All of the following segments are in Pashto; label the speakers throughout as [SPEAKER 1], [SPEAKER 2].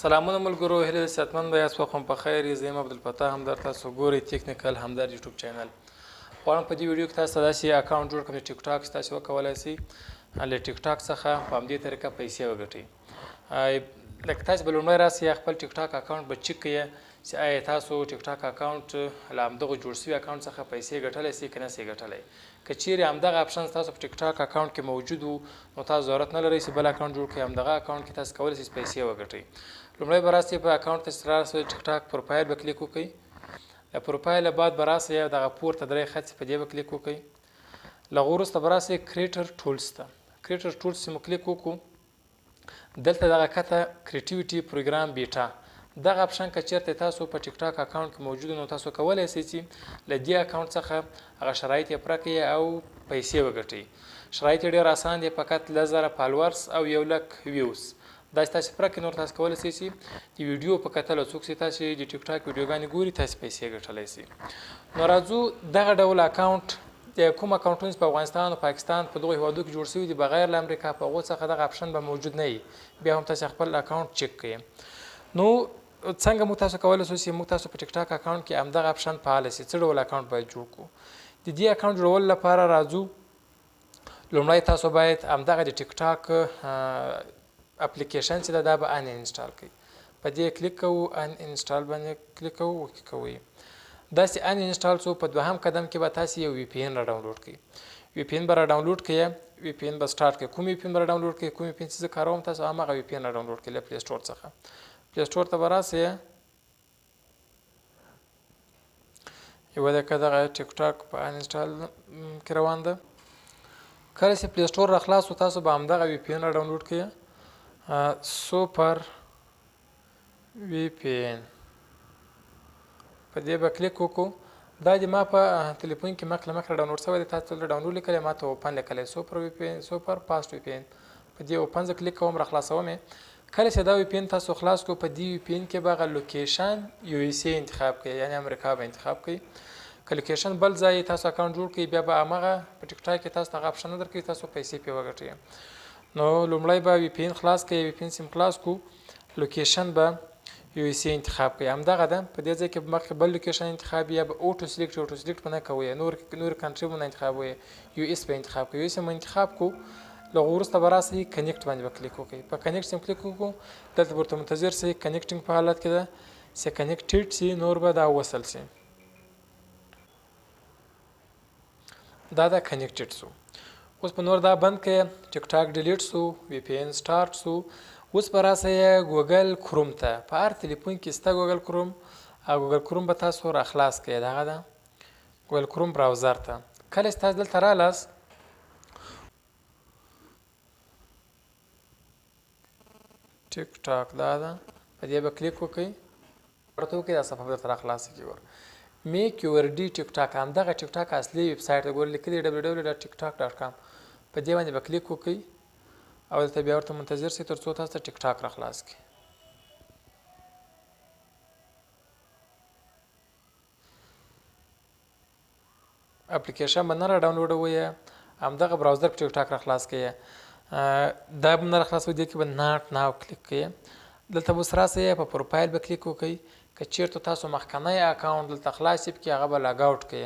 [SPEAKER 1] سلامونه ملګرو، هیله ده صحتمند به یاست. وخت په خیر. زه یم عبدالفتاح همدرد، تاسو ګورئ تکنیکل همدرد یوټیوب چینل. غواړم په دې ویډیو کې تاسو ته داسې اکاونټ جوړ کړم چې ټیک ټاک تاسو وکولای شئ له ټیک ټاک څخه په همدې طریقه پیسې وګټئ. لکه تاسو به لومړی راسئ خپل ټیک ټاک اکاونټ به چک کړئ چې آیا تاسو ټیک ټاک اکاونټ له همدغو جوړ شوي اکاونټ څخه پیسې ګټلی شئ که نه شئ ګټلی. که چیرې همدغه اپشن ستاسو په ټیک ټاک اکاونټ کې موجود وو نو تاسو ضرورت نه لرئ چې بل اکاونټ جوړ کړئ، همدغه اکاونټ کې تاسو کولی شئ چې پیسې وګټئ. لومړی به راسئ په اکاونټ ته چې راسئ ټیک ټاک پروفایل به کلیک وکړئ. له پروفایل بعد به راسئ دغه پورته درې خط په دې به کلیک وکړئ. له هغه وروسته به راسئ کریټر ټولز ته. کریټر ټولز چې مو کلیک وکړو، دلته دغه کته کریټیویټي پروګرام بیټا دغه اپشن که چیرته تاسو په ټیک ټاک اکاونټ کې موجود نو تاسو کولی شئ چې له دې اکاونټ څخه هغه شرایط یې پوره کړئ او پیسې وګټئ. شرایط یې ډېر اسان دي، فقط 10,000 فالورس او 1 لک ویوز. دا چې تاسو پوره کړئ نور تاسو کولی شئ چې د ویډیو په کتلو څوک چې تاسو د ټیک ټاک ویډیوګانې ګوري تاسو پیسې ګټلی شئ. نو راځو دغه ډول اکاونټ د کوم اکاونټونه چې په افغانستان او پاکستان په دغو هېوادو کې جوړ شوي دي بغیر له امریکا په هغو څخه دغه اپشن به موجود نه وي، بیا هم تاسو خپل اکاونټ چک کړئ. نو څنګه موږ تاسو کولی شو چې موږ تاسو په ټیک ټاک اکاونټ کې همدغه اپشن فعال شي، څه ډول اکاونټ باید جوړ کړو؟ د دې اکاونټ جوړولو لپاره راځو لومړی تاسو باید همدغه د ټیک ټاک اپلیکیشن چې ده دا به ان انسټال کړئ. په دې کلیک کوو، ان انسټال باندې کلیک کوو، اوکې کوئ. داسې ان انسټال شو. په دوهم قدم کې به تاسو یو وی پي ان را ډاونلوډ کړئ. وی پي ان به را ډاونلوډ کړئ، وی پي ان به سټارټ کړئ. کوم وی پي ان به را ډاونلوډ کړئ، کوم وی پي ان چې زه کاروم تاسو هماغه وی پي ان را ډاونلوډ کړئ له پلی سټور څخه. پلی سټور ته به راسئ، یوه دقیقه دغه ټیک ټاک په ان انسټال کې روان ده. کله چې پلی سټور را خلاص شو تاسو به همدغه وی پي ان را ډاونلوډ کړئ، سوپر وی پي ان، په دې به کلیک وکړو. دا د ما په تلیفون کې مخکې له مخکې ډاونلوډ شوی دی، تاسو دلته ډاونلوډ لیکلی، ما ته اوپن لیکلی سوپر وی پي ان، سوپر فاسټ وی پي ان. په دې اوپن زه کلیک کوم، را خلاصوم یې. کله چې دا وی پي ان تاسو خلاص کړو په دې وی پي ان کې به هغه لوکیشن یو ایس ای انتخاب کړئ، یعنې امریکا به انتخاب کړئ. که لوکیشن بل ځای تاسو اکاونټ جوړ کړئ بیا به هماغه په ټیک ټاک کې تاسو ته هغه اپشن نه درکوي تاسو پیسې پرې وګټئ. نو لومړی به وی پي ان خلاص کړئ، وی پي ان سیم خلاص کړو، لوکیشن به یو ایس ای انتخاب کړئ، همدغه ده. په دې ځای کې به مخکې بل لوکیشن انتخاب یا به اوټو سلیکټ، اوټو سلیکټ به نه کوئ، نور کنټري به نه انتخابوئ، یو ایس به انتخاب کړئ. یو ایس مو انتخاب کړو، له هغه وروسته به راسئ کنیکټ باندې به کلیک وکړئ. په کنیکټ سیم کلیک وکړو، دلته به ورته منتظر شئ، کنیکټینګ په حالت کې ده چې کنیکټډ شي، نور به دا وصل شي. دا ده کنیکټډ شو. اوس به نور دا بند کړئ، ټیک ټاک ډیلیټ شو، وی پي ان سټارټ شو. اوس به راسئ ګوګل کروم ته. په هر تلیفون کې شته ګوګل کروم، او ګوګل کروم به تاسو را خلاص کړئ. دغه ده ګوګل کروم براوزر ته. کله چې تاسو دلته رالاست ټیک ټاک دا ده، په دې به کلیک وکړئ، ورته وکړئ، دا صفحه به درته را خلاصه کړي. ګوره میک یور ډي ټیک ټاک، همدغه ټیک ټاک اصلي ویب سایټ ده. ګوره لیکلي ډبلیو ډبلیو ډاټ ټیک ټاک ډاټ کام، په دې باندې به کلیک وکړئ او دلته بیا ورته منتظر شئ تر څو تاسو ته ټیک ټاک را خلاص کړي. اپلیکیشن به نه را ډاونلوډوئ، همدغه براوزر په ټیک ټاک را خلاص کړئ. دا به نه را خلاصوئ، دې کې به ناټ ناو کلیک کړئ. دلته به اوس راسئ په پروفایل به کلیک وکړئ. که چیرته تاسو مخکنی اکاونټ دلته خلاص یې پکې هغه به لاګ اوټ کړئ،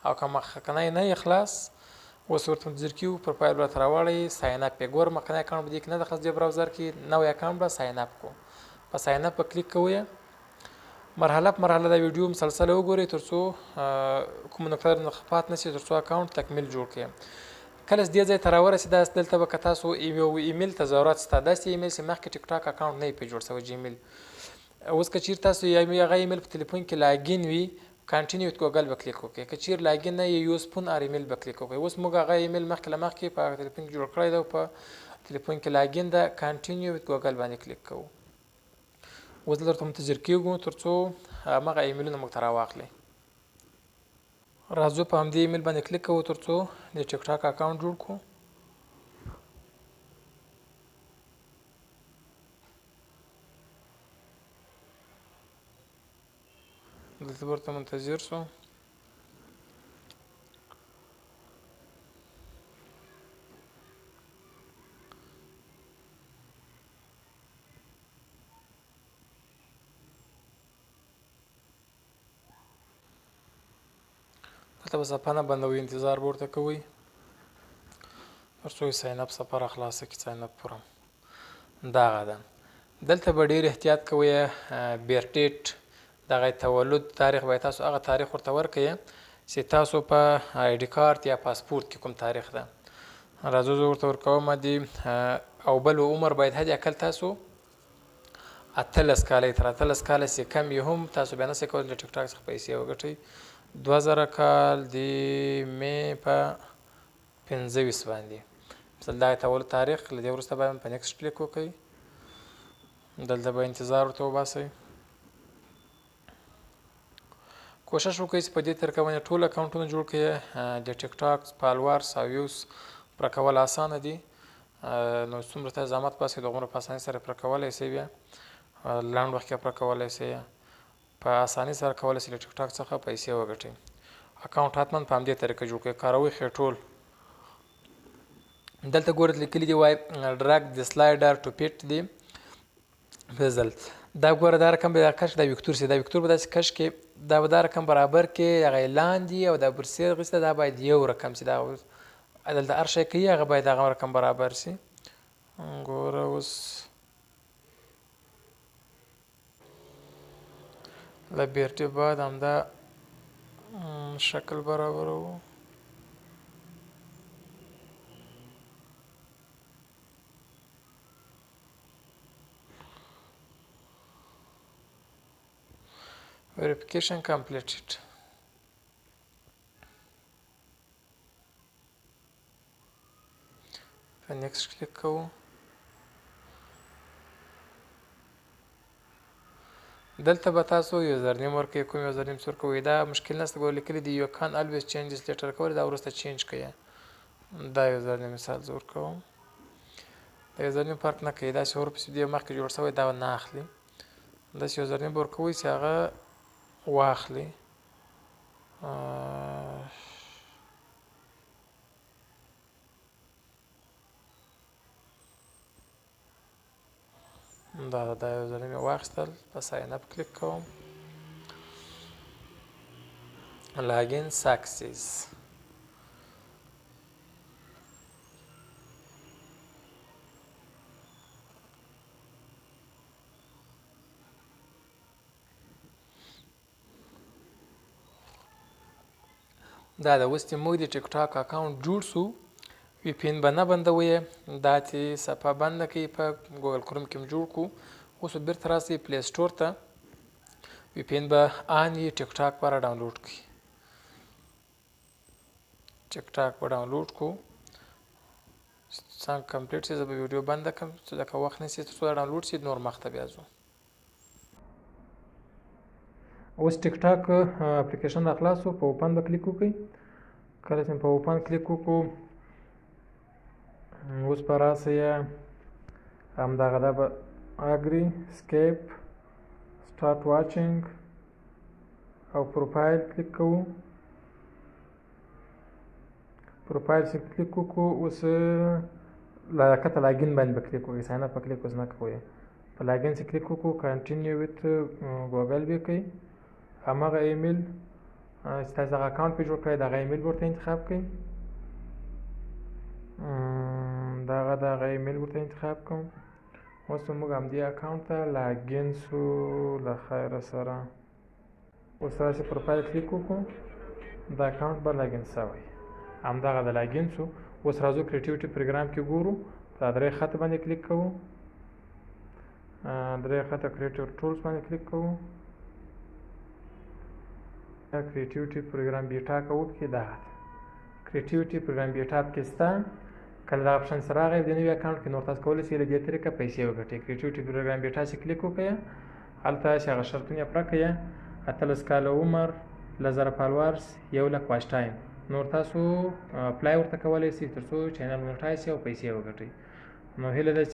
[SPEAKER 1] او که مخکنی نه یې خلاص اوس ورته منتظر کیږو، پروفایل به راته راوړئ، ساین اپ یې. ګوره مخکنی اکاونټ به دې کې نه ده خلاص، دې براوزر کې نوی اکاونټ به ساین اپ کړو. په ساین اپ به کلیک کوئ. مرحله په مرحله دا ویډیو مسلسله وګورئ تر څو کومه نقطه درنه پات نه شي، تر څو اکاونټ تکمیل جوړ کړئ. کله چې دې ځای ته راورسېد دلته به که تاسو یو ایمیل ته ضرورت شته، داسې ایمیل چې مخکې ټیک ټاک اکاونټ نه وي پرې جوړ شوی، جیمیل. اوس که چیرې تاسو هغه ایمیل په تلیفون کې لاګین وي، کانټینیو ویت ګوګل به کلیک وکړئ. که چیرې لاګین نه یې، یوز فون ار ایمیل به کلیک وکړئ. اوس موږ هغه ایمیل مخکې له مخکې په هغه تلیفون کې جوړ کړی دی او په تلیفون کې لاګین ده، کانټینیو ویت ګوګل باندې کلیک کوو. اوس دلته ورته منتظر کېږو تر څو هماغه ایمیلونه موږ ته راواخلي. راځو په همدې ایمیل باندې کلیک کوو تر څو د ټیک ټاک اکاونټ جوړ کړو. دلته به ورته منتظر شو. دلته به صفحه نه بندوئ، انتظار به ورته کوئ تر څو یې sign up صفحه راخلاصه کړي. sign up form دغه ده. دلته به ډېر احتیاط کوئ. birth date، دغه تولد تاریخ باید تاسو هغه تاریخ ورته ورکړئ چې تاسو په ID کارت یا پاسپورت کې کوم تاریخ ده. راځو زه ورته ورکوم دی. او بل عمر باید حد اقل تاسو 18 کاله، تر 18 کاله چې کم یې هم تاسو بیا نشئ کولی له ټیک ټاک څخه پیسې وګټئ. 2000 کال د مې په 25 باندې مثلا دا تولد تاریخ. له دې وروسته به په next کلیک وکړئ. دلته به انتظار ورته وباسئ. کوشش وکړئ چې په دې طریقه باندې ټول اکاونټونه جوړ کړئ. د ټیک ټاک followers او views پوره کول اسانه دي، نو څومره تاسو زحمت باسئ دغومره په اسانۍ سره پوره کولی شئ. بیا لنډ وخت کې پوره کولی شئ، په اسانۍ سره کولی شئ له ټیک ټاک څخه پیسې وګټئ. اکاونټ حتما په همدې طریقه جوړ کړئ، کاروئ خو ټول. دلته ګورئ لیکلي دي وای drag the slider to fit the bezel. دا ګوره دا رقم به دا کش دا وکتور سي، دا وکتور به داسې کش کې، دا به دا رقم برابر کې، هغه یې لاندې او دا برسېر غوښته، دا باید یو رقم سي. دا دلته هر شی کوي هغه باید هغه رقم برابر سي. ګوره اوس له بیرټي بعد همدا شکل برابروو. Verification completed. په next کلیک کوو. دلته به تاسو username ورکوئ، کوم username چې ورکوئ دا مشکل نشته. ګوره لیکلي دي you can always change this later، کولی دا وروسته change کړئ. دا username مثال زه ورکوم، دا username فرق نه کوي، داسې ورپسې دې مخکې جوړ شوی دا نه اخلي. داسې username به ورکوئ چې هغه واخلي. دا دا username مې واخیستل، په sign up کلیک کوم. login success. دا د اوس چې موږ د ټیک ټاک اکاونټ جوړ سو، VPN به نه بندوئ، دا چې صفحه بنده کړئ په ګوګل کروم کې مو جوړ کړو. اوس به بیرته راسئ Play Store ته، VPN به on یې، ټیک ټاک به را ډاونلوډ کړئ. ټیک ټاک به ډاونلوډ کړو، څنګه complete شي زه به ویډیو بنده کړم، ځکه وخت نیسي تر څو دا ډاونلوډ شي، نور مخته بیا ځو. اوس ټیک ټاک اپلیکیشن را خلاص شو، په open به کلیک وکړئ. کله چې په open کلیک وکړو اوس به راسئ همدغه دا به agree، skip، start watching او پروفایل کلیک کوو. پروفایل چې کلیک وکړو اوس له کته login باندې به کلیک وکړئ، sign up به کلیک اوس نه کوئ. په login چې کلیک وکړو continue with Google به کوئ، هماغه ایمیل چې تاسو دغه اکاونټ پرې جوړ کړی دغه ایمیل به ورته انتخاب کړئ. دغه ایمیل ورته انتخاب کوم. اوس به موږ همدې اکاونټ ته login سو له خیره سره. اوس راسئ پروفایل کلیک وکړو، دا اکاونټ به login سوی، همدغه د login سو. اوس راځو creativity program کې ګورو، په درې خط باندې کلیک کوو، درې خطه creative tools باندې کلیک کوو، creativity program beta کوو کې دا creativity program beta کې سته. کله دا option سره راغی د نوي اکاونټ کې، نور تاسو کولی شئ له دې طریقه پیسې وګټئ. creativity program beta چې کلیک وکړئ، هلته چې هغه شرطونه یې پوره کړئ، 18 کاله عمر، 10,000 followers، 1 لک watch time، نور تاسو apply ورته کولی شئ تر څو channel monetize شي او پیسې وګټئ. نو هیله ده.